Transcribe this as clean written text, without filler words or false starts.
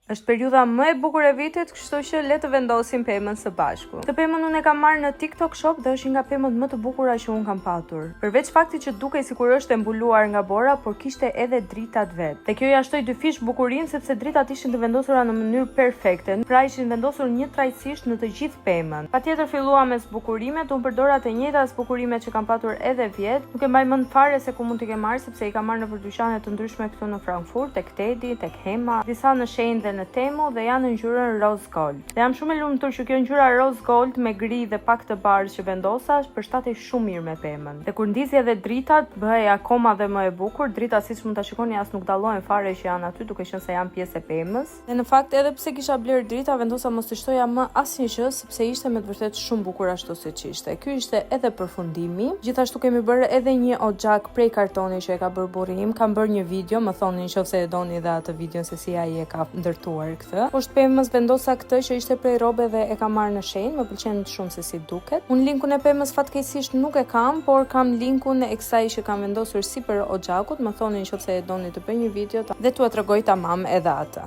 Është periudha më e bukur e vitit, kështu që le të vendosim pemën së bashku. Këtë pemën unë e kam marrë në TikTok Shop dhe është një nga pemët më të bukura që unë kam patur. Përveç faktit që dukej sikur është e mbuluar nga bora, por kishte edhe dritat vet. Dhe kjo ja shtoi dyfish bukurinë sepse dritat ishin të vendosura në mënyrë perfekte, pra ishin vendosur njëtrajtësisht në të gjithë pemën. Patjetër filluam me zbukurimet, unë përdora të njëjta zbukurime që kam patur edhe vjet. Nuk e mbaj mend fare se ku mund t'i kem marrë sepse i kam marrë nëpër dyqane të ndryshme këtu në Frankfurt, tek Tedi, tek Hema, disa në Shein dhe në Temu dhe janë në ngjyrën rose gold. Dhe jam shumë e lumtur që kjo ngjyra rose gold me gri dhe pak të bardhë që vendosa përshtatej shumë mirë me pemën. Dhe kur ndizje edhe dritat, bëhej akoma dhe më e bukur. Dritat siç mund ta shikoni as nuk dallohen fare që janë aty, duke qenë se janë pjesë e pemës. Dhe në fakt edhe pse kisha blerë drita, vendosa mos të shtoja më asnjë gjë sepse ishte me të vërtetë shumë bukur ashtu siç ishte. Ky ishte edhe përfundimi. Gjithashtu kemi bërë edhe një oxhak prej kartoni që e ka bërë burri im. Kam bërë një video, më thoni nëse e doni edhe atë videon se si ai e ka ndërtuar këtë. Poshtë pemës vendosa këtë që ishte prej rrobe dhe e kam marrë në Shein, më pëlqen shumë se si duket. Unë linkun e pemës fatkeqësisht nuk e kam, por kam linkun e kësaj që kam vendosur sipër oxhakut. Më thoni nëse e doni të bëj një video dhe t'ua tregoj tamam edhe atë.